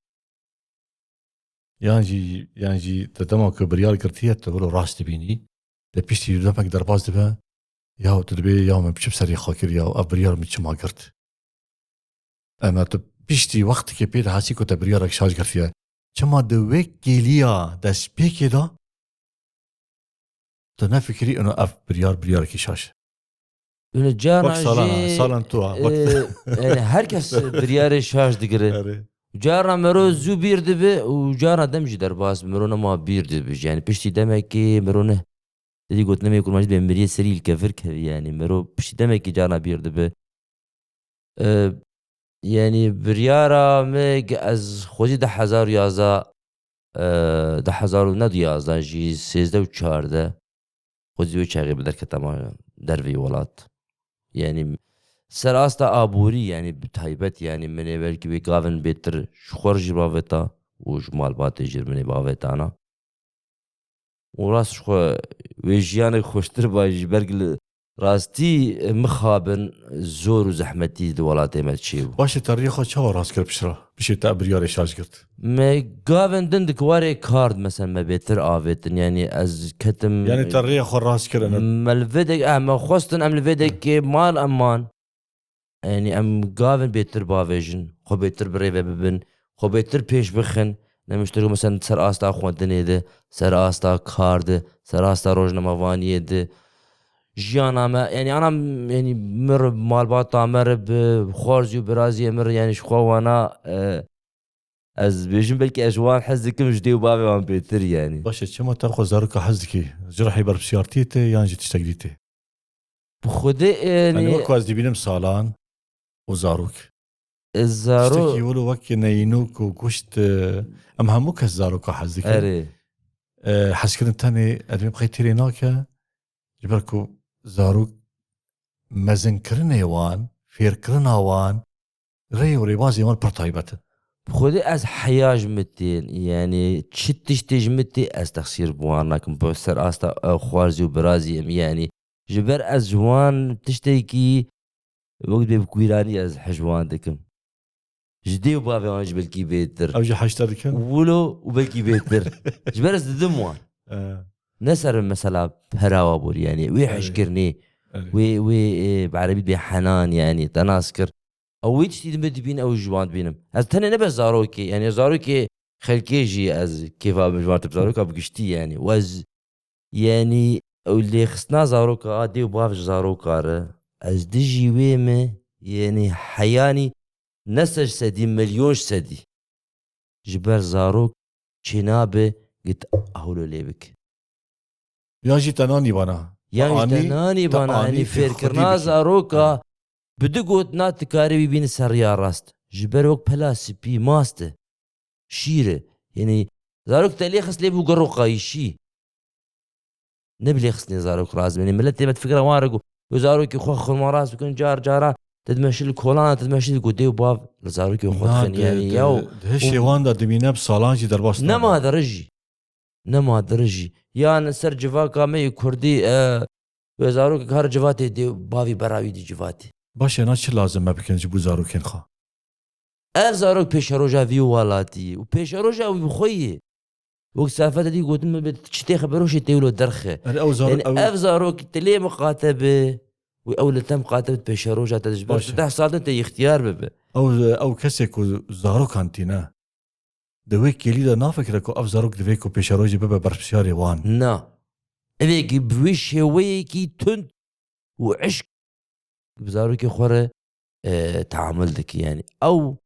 Yan jî, yan jî te dema ku biryar girtiye, tu wilo rast dibînî, lê piştî demek derbas dibe, ya tu dibê, ya min çi bi serê xwe kir, ya ev biryar min çima girt? Ema tu piştî wextekê pê dihasî ku te biryarek şaş girtiye. Çima di wê kêliya destpêkê de Tu nefikirî ino ev biryar, biryarekî şaş e. Û carna Wek salan, jî, salan tu ha, wek e, yani her kes biryarê şaş digire. Erê. Carna mero zû bîr dibe û carna dem jî derbas mero nema bîr dibe. Yani piştî demekê mero ne. Didî gotinê me kurmancî dibe miriyê serî li kevir kevî yani. Mero piştî demekê carna bîr dibe. E, yani biryara me ge-, ez xwezî du hezar û yazdeh, e, du hezar û ne du yazdeh jî sêzdeh û çardeh xwezî wê çaxê bi derketema derveyî welat. Yani ser asta aborî yani bi taybet yani min ê belkî wê gavin bêtir ji xwe re jî bavêta û ji malbatê jî min ê bavêtana. Û rast ji xwe wê jiyanek xweştir ba jî, belkî li rastî mixabin zor û zehmetî di welatê me çêbû. Baş e, te rêya xwe çawa rast kir piştre? Piştî te biryarê şaş girt. Me gavên din di kiwarê kar di, mesela me bêtir avêtin, yanî ez ketim Yanî te rêya xwe rast kir, ene? Me li vê dek-, eh, me xwestin em li vê dekê mal em man. Yanî em gavin bêtir bavêjin, xwe bêtir bi rê ve bibin, xwe bêtir pêş bixin. Ne miştir ku mesela ser asta xwendinê de, ser asta kar de, ser asta rojnamevaniyê de, jiyana me, yanî ana, yanî mir malbata me re bi xwarzî û biraziyê mir, yanî ji xwe wana, e, ez bêjim belkî ez ji wan hez dikim, ji dê û bavê wan bêtir yanî. Baş e, çima te xwe zaroka hez dikî? Ji rihê berpirsiyartiyê te yan jî tiştek dî tê? Bi Xwedê, e, Yanî ne- wek ku ez dibînim salan û zarok. E, zarok. Tiştekî wilo wek neyînok û goşt, e, em hemû kes zaroka hez dikin. Erê. E, hezkirin tenê edmê bi xeyr têrê nake, ji ber ku zarok mezinkirinê wan, fêrkirina wan, rê û rêbazên wan pir taybet in. Bi Xwedê ez heya ji min tê, yanî çi tiştê ji min tê ez texsîr bi wan nakim. Bi ser asta, e, xwarzî û birazî em, yanî ji ber ez ji wan tiştekî wek dibê bi kûranî ez hej wan dikim. Ji dê û bavê wan jî belkî bêtir. Ew jî hej te dikin? Wilo û belkî bêtir. Ji ber ez didim wan. E. Ne ser mesela perawa bûr, yanî wê Evet. hejkirinê, Evet. wê, wê, e, bi erebî dibê henan, yanî te nas kir. Ew wê tiştî din dibîn, ew ji wan dibînim. Ez tenê ne bes zarokê, yanî zarokê xelkê jî ez kêfa bim ji wan tip zaroka bi giştî, yanî. Û ez, yanî ew lêxistina zaroka a dê û bav ji zaroka re, ez dijî wê me, yanî heyanî ne sed sedî, milyon sedî. Ji ber zarok çênabe git hewlo lê bik. Yan jî te nanî vana. Yan jî te Anî, nanî te vana, anî yanî fêr fêrkirina xwedî bikî. zaroka Ha. bi du gotina tu karî wî bînî ser riya rast. Ji ber wek pela spî mast e. Şîr e. Yanî zarok te lê xist lê bû ger û qayîşî. Ne bi lêxistinê zarok razim. Yanî miletê me di fikra wan re ku wê zarokê xwe xurma rast bikin, car cara te dimeşî li kolana, te dimeşî ku dê û bav li zarokê xwe Na, dixin. di, Yanî di, yaw di hişê û wan de dimîne bi salan jî derbas nabe. Nema dirijî. Nema dirijî. Yan ser civaka me yê kurdî, e, wê zarokek her civatê dê bavî berawî dî civatê. Baş e, na çi lazim me bikin ji bo zarokên xwe? Ev zarok pêşeroja vî welatî ye û pêşeroja wî bi xwe ye. Wek Safet dî gotin, min bi çi tê xeberoşê tê wilo derxe. Erê, ew zarok, Yanî ew ev zarok te lê miqate bi û ew li te miqate bi pêşeroja te ji ber Baş e. tu deh sal din te îxtiyar bibe. Ew, ew kesê ku zarokan tîne, di wê kêlî de nafikire ku ev zarok divê ku pêşerojê bibe berpirsiyarê wan. Na. Evê ki bi wî şêweyekî tund û eşk bi zarokê xwe re, e, teamul dike. Yanî ew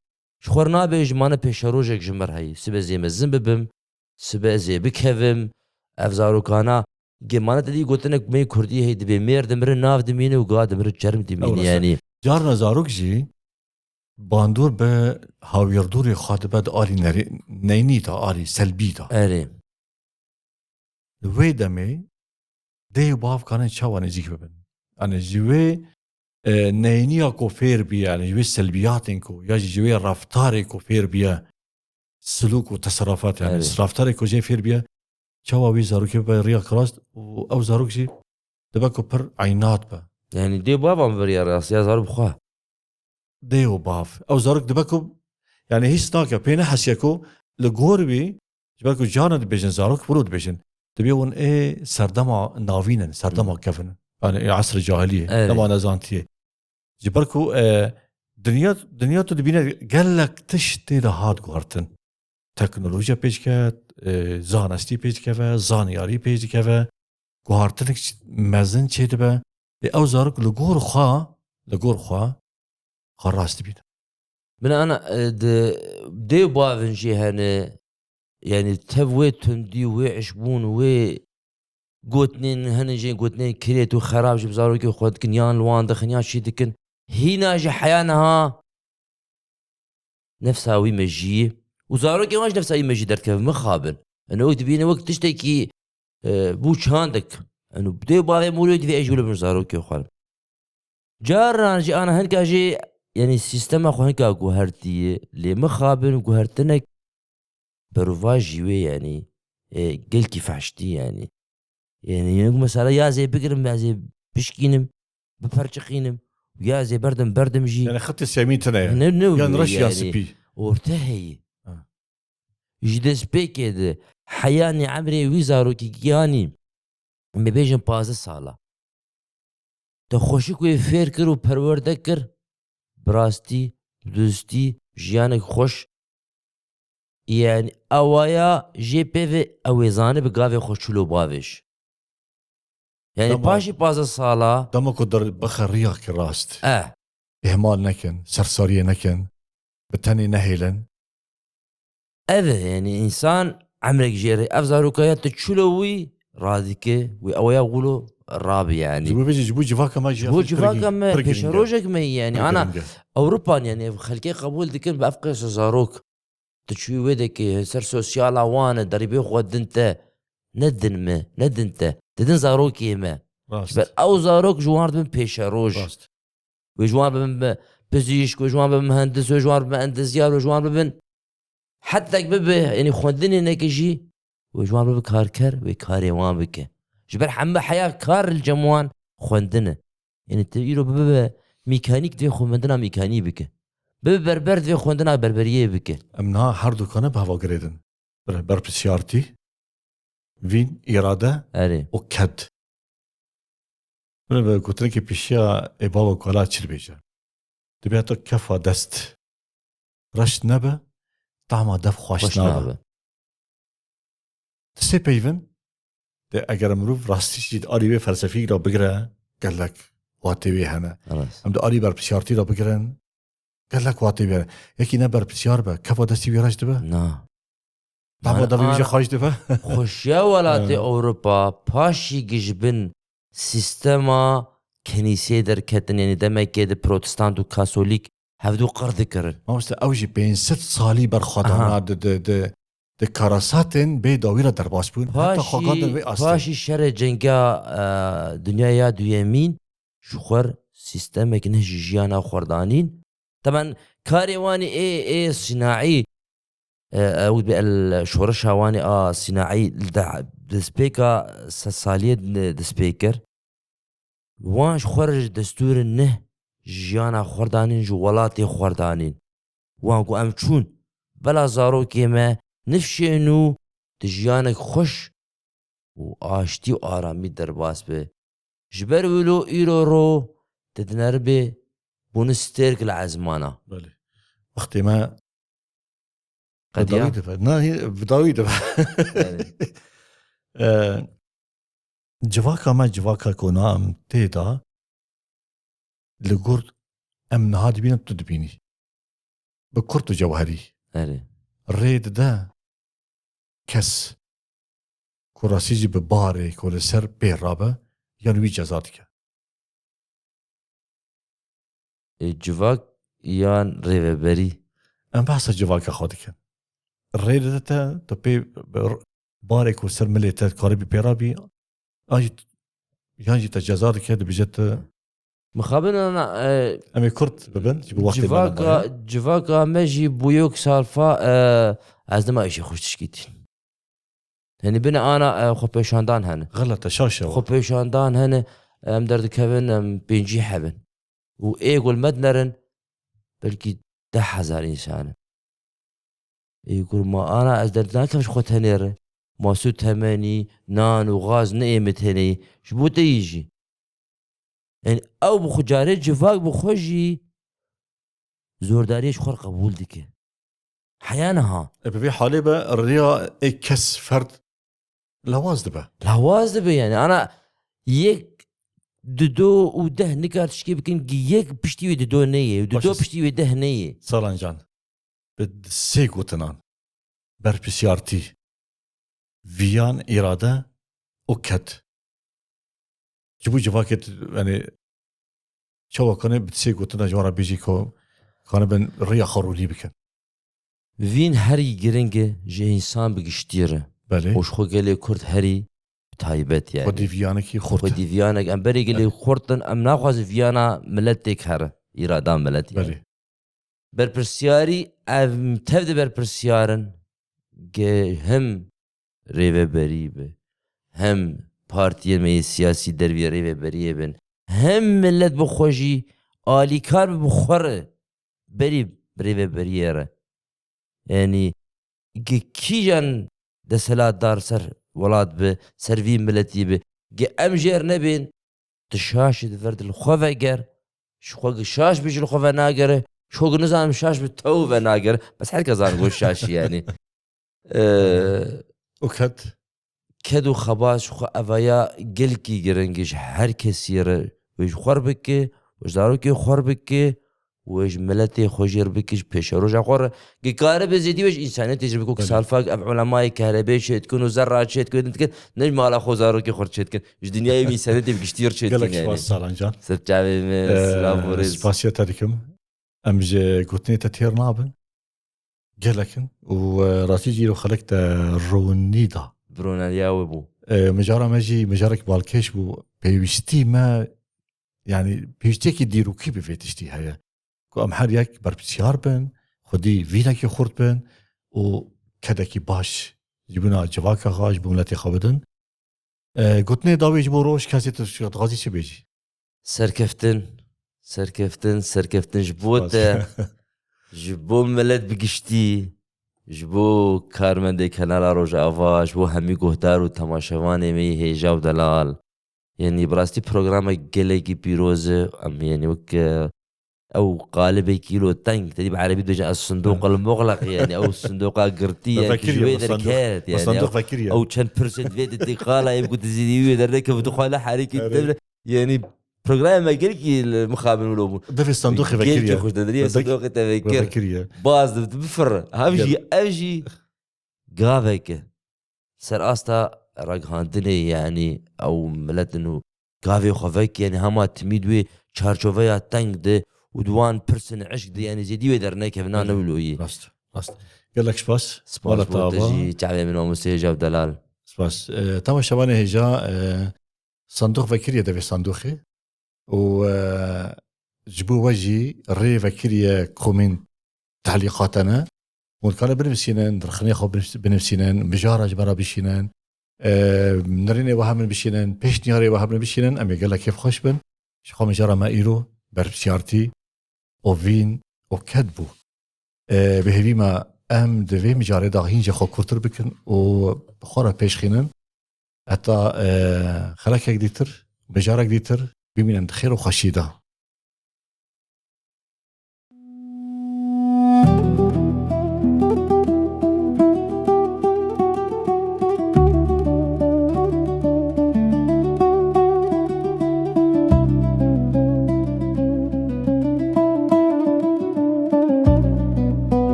ji xwe re nabêje, mane pêşerojek ji min re heye. Sibe ez ê mezin bibim, sibe ez ê bikevim. Ev zarokana, gemane te dî gotinek me kurdî heye, dibê mêr dimire, nav dimîne û ga dimire, çerm dimîne. Ew rast e. Yanî Carna zarok jî bandor bi hawîrdorê xwe dibe di alî nerê-, neynî de, alî selbî de. Erê. Di wê demê dê û bav karin çawa nêzîk bibin? Yanî ji wê, e, neyniya ku fêr bîye, yanî ji wê selbiyatên ku, ya jî ji wê reftarê ku fêr bîye, silûk û teserufat, yanî Erê. reftarê ku jê fêr bîye, çawa wî zarokê bibe riya kirast û ew zarok jî dibe ku pir eynat be. Yanî dê bavan viriya rastiya zarok bi xwe. Dê û bav. Ew zarok dibe ku, yanî hîs nake, pê nehesiye ku li gor wî, ji ber ku carna dibêjin zarok, wilo dibêjin. Dibê hûn ê serdema navîn in, serdema Hı. kevin in. Yanî ê esrê cahiliyê, Erê. dema nezantiyê. Ji ber ku, e, dinya, dinya tu dibîne gelek tişt tê de hat guhertin. Teknolojiya pêş ket, e, zanistî pêş dikeve, zanyarî pêş dikeve. guhartinek ç-, mezin çêdibe. Lê ew zarok li gor xwe, li gor xwe, xwe rast dibîne. Bina ana, e, di dê û bavên jê hene, yanî tev wê tundî, wê işbûn, wê gotinên, hene jê gotinên kirêt û xerab ji bi zarokê xwe dikin, yan li wan dixin, yan çi dikin. Hîna ji heya niha nefsa wî mejiyê û zarokên wan ji nefsa wî mejî derdikevin, mixabin. Eno wek dibîne wek tiştekî, e, bû çandek. Eno dê û bavê mûrê divê ez jî wilo bin zarokê xwe. Caran jî ana hinka jî, yanî sîstema xwe hinka guhertiye, lê mixabin guhertinek berovajî wê, yanî, e, gelkî fehştî, yanî. Yanî, yanî mesela ya zê bigirim, ya zê bişkînim, biperçiqînim, ya zê berdim, berdim jî. Yani xetê semî tine ye. Ne, ne Yan reş ya yani, spî. Orte heye. Ha. Ji destpêkê de heyanî emrê wî zarokî giyanî me bêjin pazdeh sala. Te xweşik wê fêr kir û perwerde kir, bi rastî, bi dustî, jiyanek xweş. Yani, awaya jê pê ve ew ê zane bi gavê xwe çilo bavêj. Yani, Dema paşî pazdeh sala dema ku der bixe riya ki rast. Eh. Ihmal nekin, sersariyê nekin, bi tenê nehêlin. Ev e, yani, insan emrek jê re, ev zarokaya tu çilo wî radike, wî awaya gulo rabi, yani. Ji bo vê jî, ji bo civaka me jî Ji bo ev pir civaka girîng, me, pir girîng e. Pêşerojek me, yani. Pir Ana, girîng e. Ewropan, yani, ev xelkê qebûl dikin, bi ev qesa zarok. Tu çûyî wê dekê, ser sosyala wan e, derîbê xwe din te, ne din me, ne din te, didin zarokê me. Rast. Ji ber ew zarok ji wan re dibin pêşeroj. Rast. Wê ji wan re bibin bi-, pizîşk, wê ji wan re bibin muhendis, wê ji wan re bibin endezyar, wê ji wan re bibin hetek bibe, yanî xwendinê neke jî, wê ji wan re bibe karker, wê karê wan bike. Ji ber hemû heya kar li cem wan xwendin e. Yanî tu îro bibe mîkanîk, divê xwendina mîkanî bike. Bibe berber, divê xwendina berberiyê bike. Em niha her dukane bi heva girêdin. Ber-, berpirsiyartî, vîn, îrade Erê. û ked. Min bi gotinekî pêşiya ê bava Kala çi dibêje? Dibê heta kefa dest reş nebe, tahma dev xweş Xweş nabe. nabe. Di sê peyvin de eger mirov rastî jî di alî wê felsefîk re bigire, gelek watê wê hene. Evet. Em di alî berpirsiyartî re bigirin, gelek watê wê hene. Yekî ne berpirsiyar be, kefa destî wî reş dibe? Na. Tahma Yani devê wî jî ana xweş dibe? Xweşiya welatê Evet. Ewropa paşî gijbin sîstema kenîseyê derketin, yani demekê di protestant û kasolîk hevdû qir dikirin. Mamoste, ew jî pênc sed salî berxwedana Aha. di, di, di, di karasatên bê dawî re derbas bûn. Heta xwe Paşî, gandin wê astê. paşî şerê cenga, e, dinyaya duyemîn ji xwe r sîstemek neh ji jiyana xwe r danîn. Teben karê wanî ê, ê sînaî, e, ew bi el şoreşa wanî a sînaî li de-, destpêka sedsaliyê destpê kir. Wan ji xwe re ji destûrin neh ji jiyana xwe r danîn, ji welatê xwe r danîn. Wan ku em çûn, bela zarokê me nifşên û di jiyanek xweş û aştî û aramî derbas be. Ji ber wilo îro ro di dineribê bûne stêrk li ezmana. Belê. Wextê me Qediya? Bi dawî dibe. Na, hî-, bi dawî dibe. Belê. Ee, civaka me, civaka kona em tê de li gor em niha dibînin, tu dibînî. Bi kurt û cewherî. Erê. Rê dide kes ku rastî jî bi barê ku li ser pê rabe, yan wî ceza dike. Ê, civak yan rêveberî? Em behsa civaka xwe dikin. Rê dide te, tu pê barê ku ser milê te karibî pê rabî, an jî, yan jî te ceza dike, dibêje tu Mixabin ana, e, Em ê kurt bibin, ji bo wextê me civaka, nemaye. Civaka me jî bûye wek salfa, e, ez dima îşê xwe tişkîtî. Henî bine ana, e, xwepêşandan hene. Xelet e, şaş e. Xwepêşandan hene, em derdikevin, em pêncî hebin. Û ê ku li me dinerin, belkî deh hezar însan in. Ê kur ma ana ez derdinakem ji xwe tenê re. Ma tu temenî, nan û gaz ne ê min tenê. Ji bo te yî jî. Yani ew bi xwe carê civak bi xwe jî zordariyê ji xwe re qebûl dike. Heya niha. E, bi vê halê be riya ê kes ferd Lawaz dibe. Lawaz dibe yani. Ana yek dido û deh nikar tişkî bikin ki yek piştî wê dido neyê û dido piştî wê deh neyê. Salan Can, bi sê gotinan, berpirsiyartî, viyan, îrade û ked. Ji bo civakê, yani, çawa kane bi sê gotina ji wan re bêjî ku kane bin rêya xwe rûnî bikin. Vîn herî giring e ji însan bi giştî re. Belê. Û ji xwe gelê Kurd herî taybet yani. Xwedî viyanekî xurt. Xwedî viyanek. Em berê gelê xurt in, em naxwazin viyana miletê here. Îrada milet yani. Belê. Berpirsyarî ev tev de berpirsyarin ge hem rêveberî be, hem partiyên me yê siyasî derviyê rêveberiyê bin, hem millet bi xwe jî alîkar bi bi xwe re berî rêveberiyê re. Yanî ge kîjan desthilatdar ser welat bi, ser vî miletî bi, ge em jêr nebên, tu şaş di ver di li xwe veger, ji xwe gi şaş bi ji li xwe venagere, ji xwe gi nizanim şaş bi tew venagere. Bes her kes zane ku şaşî yani. Ee, û ked? Ked û xebaz ji xwe evaya gelkî giring e ji her kesî re. Wê ji xwe re bike, wê ji zarokê xwe re bike, wê ji miletê xwe jê re bike, ji pêşeroja xwe re. Gi karibe zêdî wê ji însaniyetê jê re bike, wek Belê. Salfak ev ulemayê kehrebê çêdikin û zerra çêdikin, dikin, ne ji mala xwe zarokê xwe re çêdikin. Ji dinyayê wî însaniyetê bi giştî re çêdikin Gelek yani. Spas Salan Can. Ser çavê me, Ee, silav û rêz. Spasiya te dikim. Em ji gotinê te têr nabin. Gelek in û, e, rastî jî îro xelek te ronî da. Bi roneriya we bû. E, mijara me jî mijarek balkêş bû. Pêwîstî me, yani pêwîstiyekî dîrokî bi vê tiştî heye. Ku em her yek berpirsiyar bin, xwedî vînekî xurt bin û kedekî baş ji bona civaka xwe, ji bo miletê xwe bidin. E, gotinê dawî ji bo roj kesê tu dixwazî çi bêjî? Serkeftin, serkeftin, serkeftin ji bo Spas. Te, ji bo milet bi giştî, ji bo karmendê Kanala Rojava, ji bo hemî guhdar û temaşevanê me yê hêja û delal. Yanî bi rastî programek gelekî pîroz e. Em yanî wek, e, ew qalibê kîlo teng, te dî bi erebî dibêjin, ez sindoq el muxleq, yani ew sindoqa girtî, yani Vekirî, ji wê bi sindoq, derket, bi yani sindoq ew, vekirî. Ew çend pirsên divê di tê qala, ev ku dizî wê dernekeve, tu xwe le herîkî Erê. Devre, yani programê me gelkî li mixabin wilo bûn. Devê sindoqê Gelkî vekirî. Xweş didiriye, Vek-, sindoqê te vekir. Vekirî. Baz di, bifir. Ev Gel. Jî, ev jî gavek e. Ser asta ragihandinê, yanî ew milet in û gavê xwe vekî, yanî hema timî di wê çarçoveya teng de û di wan pirsên eşq de, yanî zêdî wê dernekevin, ne Belê. Wilo yî. Rast, rast. Gelek spas. Spas Wala bo te ava. Jî, çavê min Amûsê Jev Delal. Spas. E, temaşevanê hêja, e, sindoq vekiriye devê sindoqê. û, e, ji bo we jî rê vekiriye komên tehlîqatene. Hûn dikare binivîsînin, dirxinê xwe binivîs-, binivîsînin, mijara ji me re bişînin, e, nirînê we hev min bişînin, pêşniyarê we hev min bişînin, em ê gelek kêfxweş bin. Ji xwe mijara me îro berpirsiyartî, ovîn û ked bû. E, bi hêvî me em di vê mijarê de hîn jê xwe kûrtir bikin û bi xwe re pêş xînin. Heta, e, xelekek dîtir, mijarek dîtir, bimînin di xêr û xweşî de.